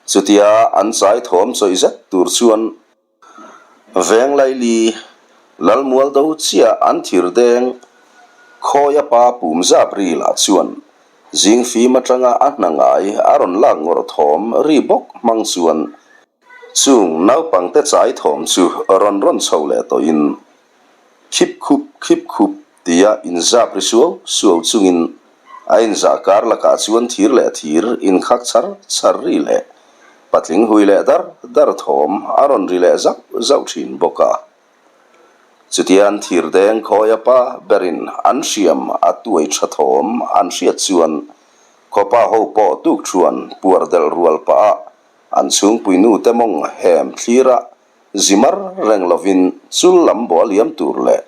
Chutia an chai thawm chawih zet tur chuan veng laili Lalmual do chiah an thir deng khawia pa pum zap ri lah chuan zing fim atanga a hna ngai a rawn lak ngawrh thawm ri bawk hmang chuan Chung naupangte chai thawm chu rawn rawn chho leh tawhin khip khup khip khup tia inzap ri suau suau chungin a inzah kar lakah chuan thir leh thir inkhak char char ri leh patling hui leh dar dar thawm a rawn ri leh zauh zauh thin bawk a. Chutian thir deng khawia pa berin an hriam a tuai tha thawm an hriat chuan khawpa ho pawh tukthuan puar delh rual pah a An chhungpui nu te mawng hem thlir a, zi mar reng lovin chul lam bawh a liam tur leh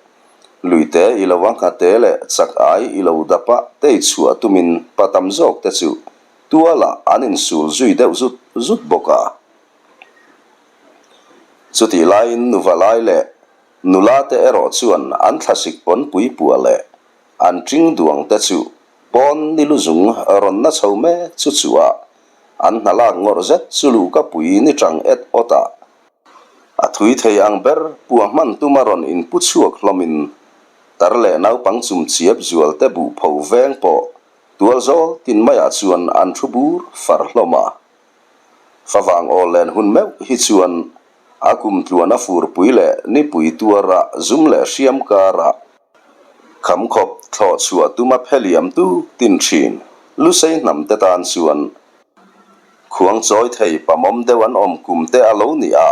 luite i lo a nghate leh chak ai i lo dap a tei chhuah tumin pa tam zawk te chu tualah an insul zui deuh zut zut bawk a. Chutih laiin nuva lai leh nula te erawh chuan an thlasik pawnpui pua leh an ṭing duang te chu pawn ni lu zung rawn na chho mek chu chu a An hna lak ngawrh zet chu luhka pui ni chang et awt a. A thui thei ang ber pua hman tuma rawn inpu chhuak hlawmin tar leh naupang chum chiap zual te buh pho veng pawh tual zawl tin maiah chuan an thu bur far hlawm a. Favang awl len hun meuh hi chuan a kum tluan a furpui leh nipui tuara zum leh hriam karah Kham khawp thlawh chhuah tuma phe liam tuk tin thin Lusei hnam te tan chuan khuang chawi thei pamawm deuh an awm kum te a lo ni a.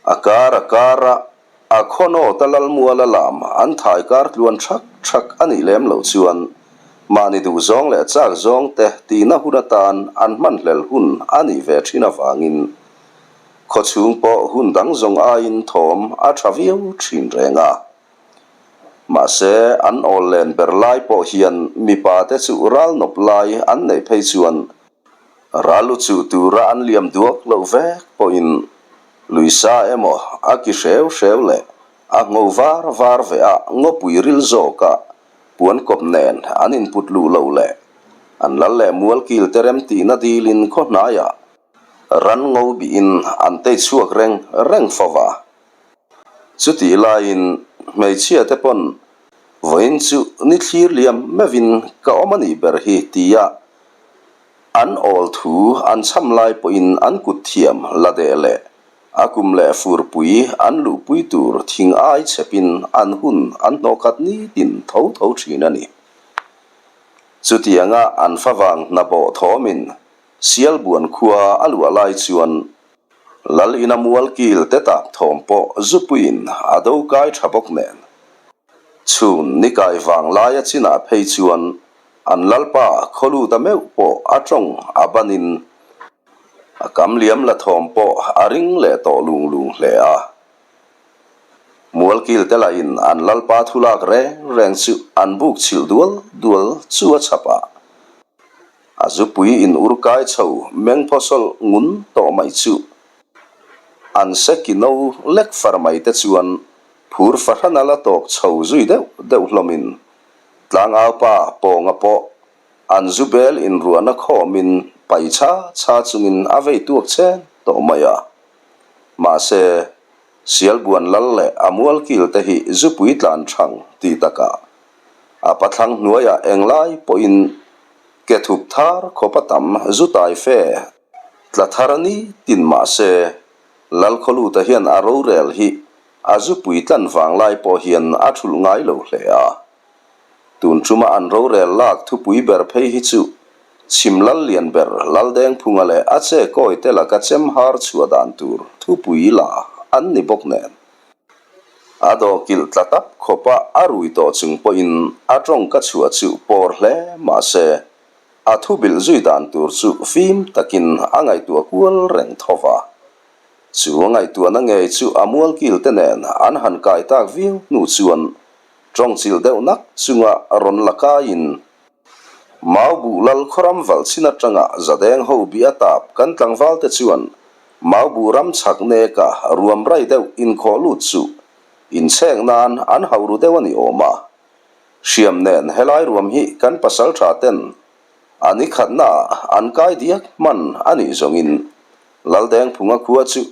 A kar a kar a, a khawnawta Lalmuala lam an thai kar tluan thak thak a nih lem loh chuan mahni duhzawng leh chak zawng te tihna hun atan an hmanhlel hun a nih ve thin avangin khawchhung pawh hun dang zawng aiin thawm a tha viau thin reng a. Mahse, an awl len ber lai pawh hian mipa te chu ral nawp lai an neih phei chuan Ral lu chuh tura an liam duak loh vek pawhin luisa emaw a ki hreu hreu leh a ngho var var ve a ngawpui ril zawka puan kawp nen an input luh loh leh an lal leh mualkil te rem tihna dilin khaw hnaiah ran ngo bihin an tei chhuak reng reng fo va. Chutih laiin hmeichhia te pawn vawiin chu ni thlir liam meuhin ka awm a nih ber hi tia an awl thu an chham lai pawhin an kut thiam la deh leh a kum leh furpui an luhpui tur thing ai chhepin an hun an hnawhkhat nitin tho tho thin a ni. Chutianga an favang hnabawh thawmin Sialbuan khua a luah lai chuan Lal ina mual kil te tak thawm pawh zupuiin a do kai tha bawk nen. Chhun ni kai vang laia chinah phei chuan an lalpa khawluta meuh pawh a tawng a banin a kam liam la thawm pawh a ring leh tawh lung lung hle a. Mual kil te lahin an lalpa thulak reng reng chu an buk chhilh dual dual chu a chhap a. A zupui in ur kai chho meng phawsawlh ngun tawh mai chu. An seki no lek far mai te chuan phur fahran a la tawk chho zui deuh deuh hlawmin tlangaupa pawnga pawh an zu bel inruahna khawmin pai chha chha chungin a vei tuak chen tawh mai a. Mahse, Sialbuan lal leh a mualkil te hi zupui tlan thang ti takah A pathlang hnuaiah englai pawhin ke thup thar khawp a tam zu tai fe tla thar ni tin mah se, Lalkhawluta hian a rorel hi a zupui tlan vang lai pawh hian a thulh ngai lo hle a. Tun tuma an rorel lak thupui ber phei hi chu Chhim Lal lian ber Laldengphunga leh a che kawi te laka chem har chhuah dan tur thupui la an ni bawk nen. A dawhkilh tla tap khawpa a rui tawh chung pawhin a tawngka chhuah chu pawr hle mah se, a thu bilh zui dan tur chu fim takin a ngaihtuah kual reng tho va. Chu a ngaihtuahna ngei chu a mualkil te nen an han kai tak viau hnu chuan tawngchilh deuh nak chunga rawn la kaiin Mau buh lal khawram valh chin atanga zadeng ho bi a tap kan tlangval te chuan Mau buh ram chhak neka ruam rai deuh inkhawh lut chu inchhek nan an hauh ru deuh a ni awm a. Hriam nen helai ruam hi kan pasal tha ten a ni khatna ah an kai diak hman a nih zawngin Laldengphunga khua chu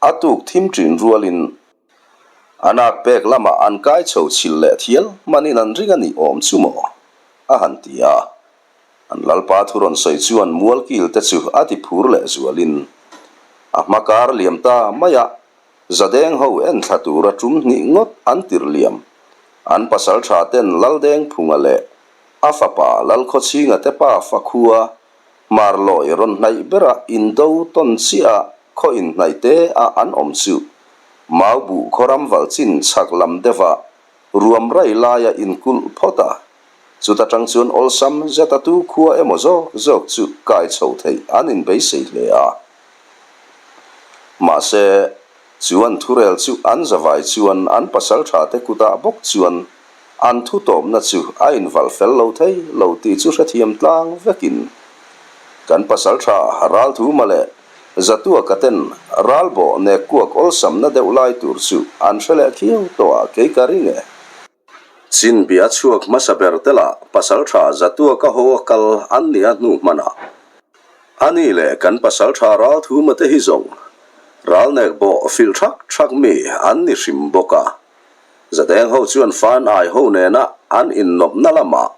a tuk thim ṭin rualin A nak pek lamah an kai chho chhil leh thial hmanin an ring a nih awm chu maw? a han ti a. An lalpa thu rawn sawi chuan mualkil te chu a ti phur leh zualin a hma kar liam ta mai a, zadeng ho en thla tura tum hnih ngawt an tirh liam. An pasal tha ten Laldengphunga leh a fapa Lalkhawchhinga te pa Fakhua Hmar lawi rawn hnaih bera indo tawn chiah a khaw inhnaih te a an awm chu Mau buh khawram valh chin chhak lam deuha ruam rai laia inkulh phawt a, chuta tang chuan awlsam zet a tu khua emaw zawk zawk chu kai chho theih an inbeisei hle a. Mahse, chu an thurel chu an zavai chuan an pasaltha te kutah bawk chuan An thu tawpna chu a invalh fel lo thei lo tih chu hrethiam tlang vekin kan pasal tha Ralthuma leh Zatuaka ten ralbawh nek kuak awlsamna deuh lai tur chu an hre leh khiau tawh a kei ka ring e. Chinbia chhuak hmasa ber te lah pasal tha Zatuaka ho a kal an nih a hnu hmanah a ni leh kan pasal tha Ralthuma te hi zawng ralnek bawh filh thak thak mi an ni hrim bawk a. Zadeng ho chuan fan ai ho nena an innawpna lamah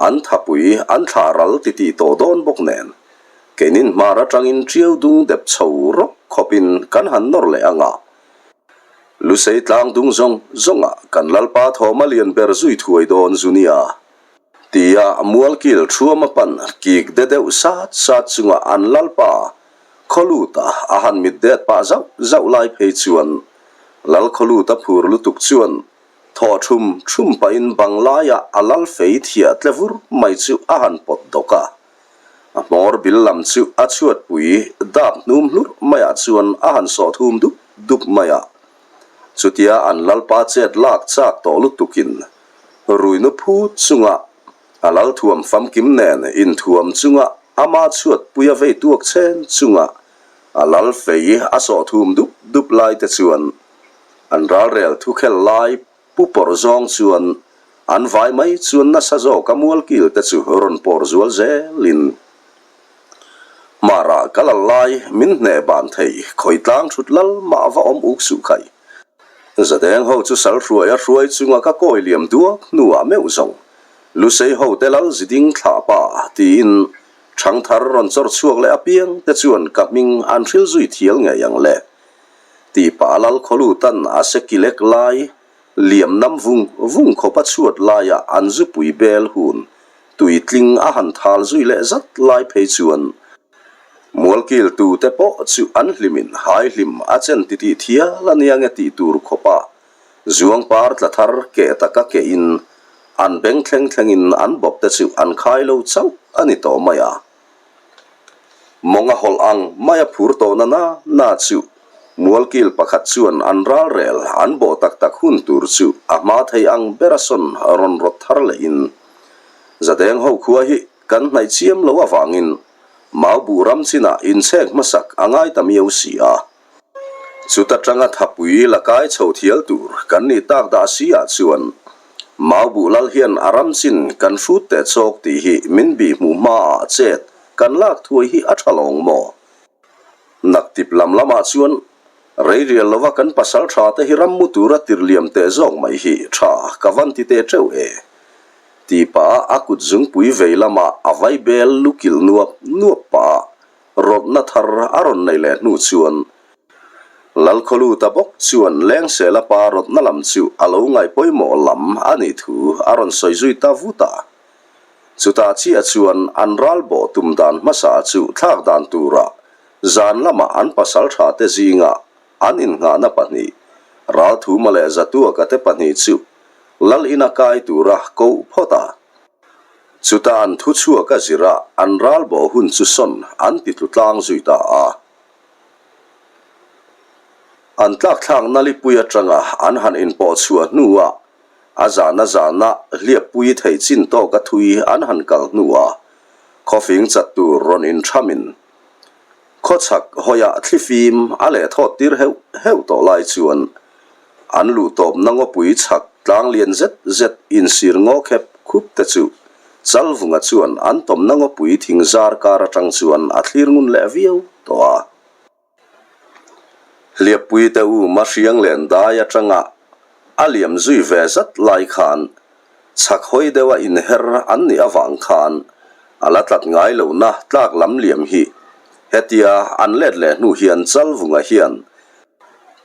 an thapui an thlah ral titih tawh dawn bawk nen, keinin hmar atangin ṭiau dung dep chho rawk khawpin kan han nawr leh ang a. Lusei tlang dung zawng zawngah kan Lalpa thawm a lian ber zui thuai dawn zu nia, tia mualkil ṭhuama pan kik de deuh sat sat chunga an Lalpa. Khawluta a han mit det pah zauh zauh lai phei chuan Lalkhawluta phur lutuk chuan thaw thum thum pahin bang laia a lal fei thiah tle vur mai chu a han pawt dawk a. A hmawr bil lam chu a chhuatpui dap hnum hlurh maiah chuan a han sawh thum dup dup mai a. Chutia an lalpa chet lak chak tawh lutukin ruinu phut chunga a lal thuam famkim nen inthuam chunga ama chhuatpui a vei tuak chen chunga a lal fei a sawh thum dup dup lai te chuan an ralrel thukhel lai Pu pawrh zawng chuan an vai mai chuan nasa zawk a mualkil te chu rawn pawr zual zelin Hmarah ka lal lai min hneh ban thei khawi tlang thut lal mah va awm uk suh khai. Zadeng ho chu sal hruai a hruai chunga ka kawi liam duak hnuah meuh zawng Lusei ho te lal ziding thlah pa tiin Thangthar rawn chawr chhuak leh apiang te chuan ka hming an hril zui thial ngei ang le. Tih pah lal khawlutan a seki lek lai, liam nam vung vung khawp a chhuat laia an zupui bel hun tuitling a han thal zui leh zat lai phei chuan mualkil tute pawh chu an hlimin hai hlim a chen titih thial a nia nge tih tur khawpa zuangpar tla thar keh taka kehin an beng thleng thlengin an bawp te chu an khai lo chauh a ni tawh mai a. Mawng a hawlh ang mai a phur tawh na na na chu mualkil pakhat chuan an ralrel an bawh tak tak hun tur chu a hma thei ang ber a sawn rawn rawt thar lehin Zadeng ho khua hi kan hnaih chiam lo avangin Maubuh ram chinah inchhek hmasak a ngai ta miau si a. Chuta tanga thapui la kai chho thial tur kan nih tak dah si ah chuan Maubuh lal hian a ram chin kan hrut teh chawk tih hi min bih hmuh hma ah chet kan lak thuai hi a tha lawng maw? Naktip lam lam ah chuan rei rial lova kan pasal tha te hi ram mu tura tirhliam teh zawk mai hi tha ka van ti teh teuh e tih pah a a kut zungpui vei lamah a vai bel lu kilh nuap nuap pah a Rawtna thar a rawn nei leh hnu chuan Lalkhawluta bawk chuan Lengsela pa rawtna lam chu a lo ngaih pawimawh lam a nih thu a rawn sawi zui ta vut a. Chutah chiah chuan an ral bawh tum dan hmasa chu thlak dan turah zan lamah an pasaltha te zinga an innghahna pahnih Ralthuma leh Zatuaka te pahnih chu Lal ina kai tura koh phawt a. Chuta an thu chhuak a zir a, an ral bawh hun chu sawn an ti tlu tlang zui ta a. An tlakthlak nalipui atanga an han inpawh chhuah hnuah a zana zana hliappui theih chin tawka thui an han kal hnuah khawfing chat tur rawn inthamin Khawchhak hawiah thlifim a leh thawt tir heuh heuh tawh lai chuan an luh tawpna ngawpui chhak tlang lian zet zet insir ngaw khep khup te chu Chalvunga chuan an tawmna ngawpui thing zar kar atang chuan a thlir ngun leh viau tawh a. Hliappui te u Mahriang len dai atanga a liam zui ve zat lai khan chhak hawi deuha inher an nih avang khan a la tlat ngai lohna tlak lam liam hi hetia an let leh hnu hian Chalvunga hian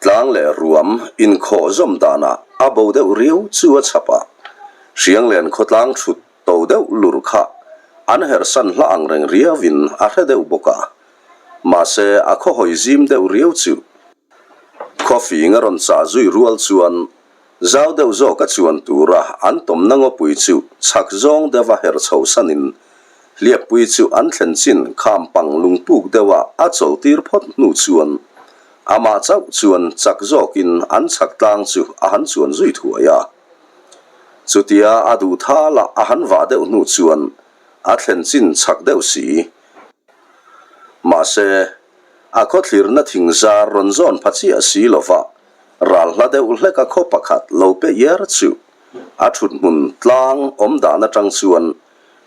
tlang leh ruam inkhawh zawm danah a bo deuh riau chu a chhap a, Hrianglen khawtlang thut to deuh lur kha an herhsan hla ang reng riauin a hre deuh bawk a, mahse a khawhawi zim deuh riau chu Khawfing a rawn chah zui rual chuan zau deuh zawk a chuan tura an tawmna ngawpui chu chhak zawng deuha herh chho sanin hliappui chu an thlen chin kham pang lungpuk deuha a chawlhtir phawt hnu chuan amah chauh chuan chak zawkin an chhak tlang chu a han chuan zui thuai a. Chutia a duh thala a han vah deuh hnu chuan a thlen chin chhak deuh si. Mahse. A khawthlirna thing zar rawn zawn pha chiah si lova, ral hla deuh hlek a khaw pakhat lo pe iar chu a thut hmun tlang awm dan atang chuan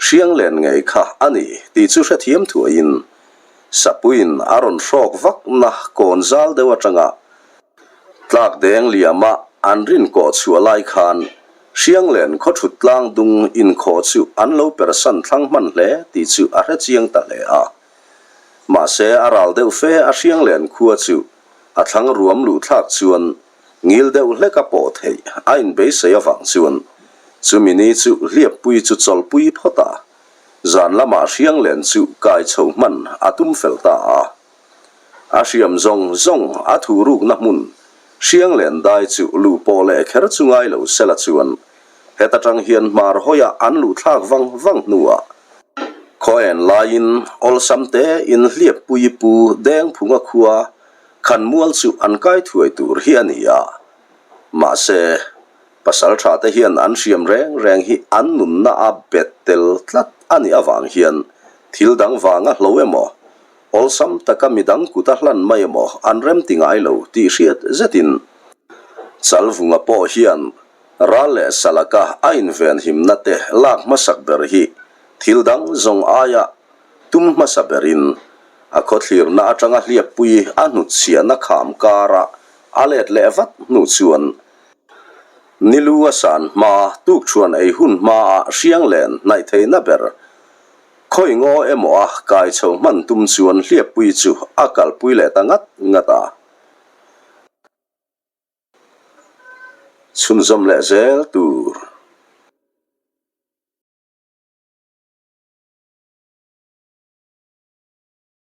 hriang len ngei kha a ni tih chu hrethiam thuaiin Sapuiin a rawn hrawk vakna kawn zal deuh atanga tlak deng liama an rin kawh chhuah lai khan Hrianglen khaw thut tlang dung inkhawh chu an lo persan thlang hman hle tih chu a hrechiang ta hle a. Mahse, a ral deuh fe a Hrianglen khua chu a thlang ruam luh thlak chuan ngil deuh hlek a pawh theih a inbeisei avang chuan chumi ni chu hliappui chu chawlhpui phawt a, zan lamah Hrianglen chu kai chho hman a tum fel ta a. A hriam zawng zawng a thurukna hmun Hrianglen dai chu luh pawh leh kher chu ngai lo sela chuan heta tang hian hmar hawiah an luh thlak vang vang hnuah khaw en laiin awlsam te in hliappui pu Dengphunga khua Khanmual chu an kai thuai tur hi a ni a. Mahse, pasal tha te hian an hriam reng reng hi an nunna a bet tel tlat a nih avang hian thil dang vanga hlo emaw Awlsam taka midang kut a hlan mai emaw an rem ti ngai lo tih hriat zetin Chalvunga pawh hian ral leh salaka a invenhimna te lak hmasak ber hi thil dang zawng aia tum hmasa berin a khawthlirna atanga hliappui a hnutchhiahna kham kara a let leh vat hnu chuan Nilu a san hma tukṭhuan ei hun hmaah Hrianglen hnaih theihna ber Khawi ngaw emaw a kai chho hman tum chuan hliappui chu a kalpui leh ta ngat ngat a. Chhunzawm leh zel tur.